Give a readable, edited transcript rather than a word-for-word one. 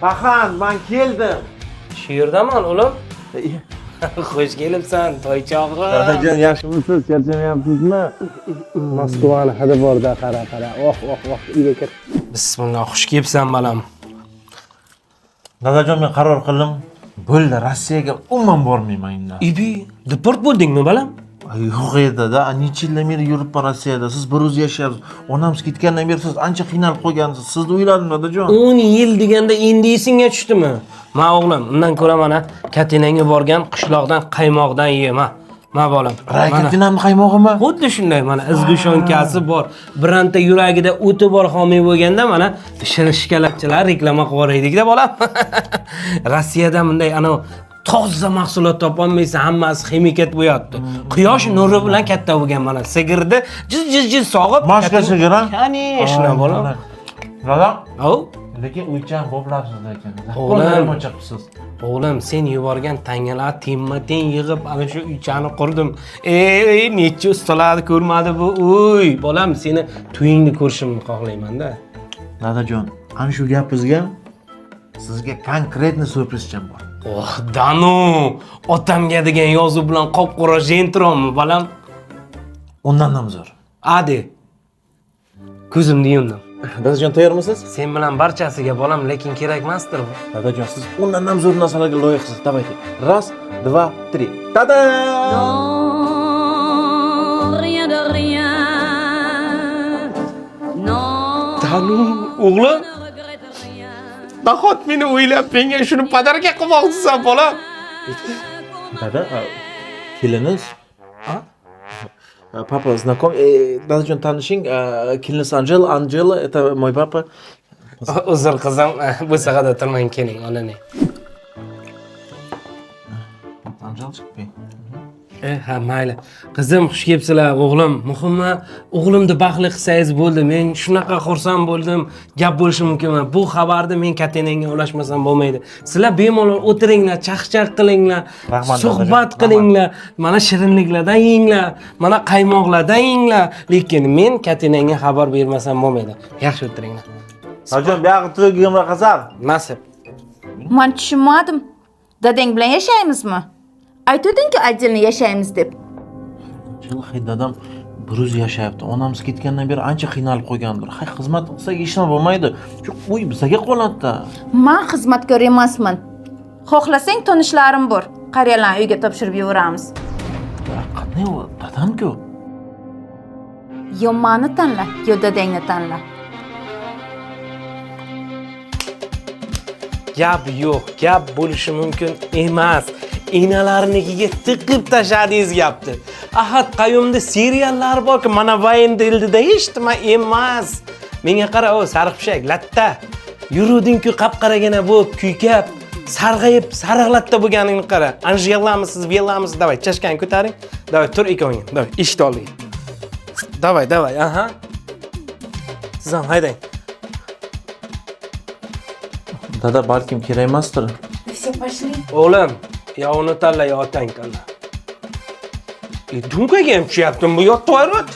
Paxan, men keldim. Shu yerdaman, o'g'lim. Xush kelibsan, toychog'im. Dadajon, yaxshimisiz? Charchamayapsizmi? Moskvani hidi borda, qara, qara. Oh, oh, oh, uyga kir. Bismillah, xush kelibsan, balam. Dadajon, men qaror qildim. Bo'ldi, Rossiyaga umuman bormayman endi. Ibi, deport bo'ldingmi, balam? Yo'q edi dada, necha yildan beri yuribman Rossiyada. Siz bir o'zi yashayapsiz. Onamiz ketgandan beri siz ancha qiynalib qolgansiz. Sizni o'yladim, dadajon. 10 yil deganda endi esingga tushdimi? Ma o'g'lim, undan ko'ra mana katinangga borgan qishloqdan qaymoqdan ye, ma. Ma bolam. Mana. Rakatinamni qaymog'imi? Xuddi shunday mana izgushonkasi bor. Bironta yuragida o'ti bor homiy bo'lganda mana shirin shikolatchilar reklama qilib yuboraylik-da bolam. Rossiyada bunday ana toza mahsulot topolmaysan, hammasi ximikat bo'yapti. Quyosh nuri bilan katta bo'lgan mana sigirni jiz jiz jiz sog'ib. Mashka sigir, ha? Конечно, bolam. Dada, Ov, lekin uychan bo'plabsiz lekin. O'g'lim. Chiqibsiz. O'g'lim, sen yuborgan tangalar tenma-ten yig'ib ana shu uychani qurdim. Ey, necha ustalarni ko'rmadi bu uy. Bolam, seni to'yingni ko'rishimni xohlayman-da. Dadajon, ana shu gapingizga sizga konkretно syurprizcham bor. Oh, danu, otamga degan yozuv bilan qop-qora jentromi, bolam? Undan ham zo'r. Adi. Ko'zimni yumdim. Dadajon, tayyormisiz? Sen bilan barchasiga bolam, lekin kerak emasdir bu. Dadajon, siz undan ham zo'r narsalarga loyiqsiz. Давайте. Раз, два, три. Tada! Non, rien de rien. Non, Danu, o'g'lim, ne regrette rien. nahot meni o'ylab menga shuni podarka qilmoqchisan, bolam? Dada, keliniz? A? Папа, знаком, dadajon tanishing, keliniz Анжела, Анжела, это мой папа. Uzr qizim, bu sag'ada turmang, keling, onaning. Anjelchik bey. Ha, mayli. Qizim, xush kelibsizlar, o'g'lim. Muhimi, o'g'limni baxtli qilsangiz bo'ldi. Men shunaqa xursand bo'ldim. Gap bo'lishi mumkin emas. Bu xabarni men katenangga ulashmasam bo'lmaydi. Sizlar bemalol o'tiringlar, chaqchaq qilinglar, Rahmat, suhbat dadajon, qilinglar, mana shirinliklardan yenglar, mana qaymoqlardan yenglar. Lekin men katenangga xabar bermasam bo'lmaydi. Yaxshi o'tiringlar. Dadajon, buyog'i to'yga qasam. Nasib. Man tushunmadim. Dadang bilan yashaymizmi? Aytuvding-ku отдельно yashaymiz deb. Anjela, hay dadam bir o'zi yashayapti. Onamiz ketgandan beri ancha qiynalib qolgandir. Hay xizmat qilsak hech nima bo'lmaydi. Shu uy bizga qoladi-da. Man xizmatkor emasman. Xohlasang tanishlarim bor. Qariyalarni uyga topshirib yuboramiz. Qanday u? Dadam-ku. Yo mani tanla, yo dadangni tanla. Gap yo'q, gap bo'lishi mumkin emas. Enalarnikiga tiqib tashladingiz gapni. Ahad Qayumda seriallar borku, mana Vayn dildida hech nima emas. Menga qara, o sariq pishak, latta. Yuruvding-ku qap-qaragina bo'lib, kuykab, sarg'ayib, sariq latta bo'lganingni qara. Anjelamisiz, Vellamisiz, давай, chashkani ko'taring. Давай, tur ikkoving. Давай, eshikni oldiga. Давай, давай, aha. Siz ham haydang. Dada, balkim kerak emasdir. Все, пошли. O'g'lim, yo uni tanla, yo otang tanla. E, dumkaga ham tushyaptimi bu yotib?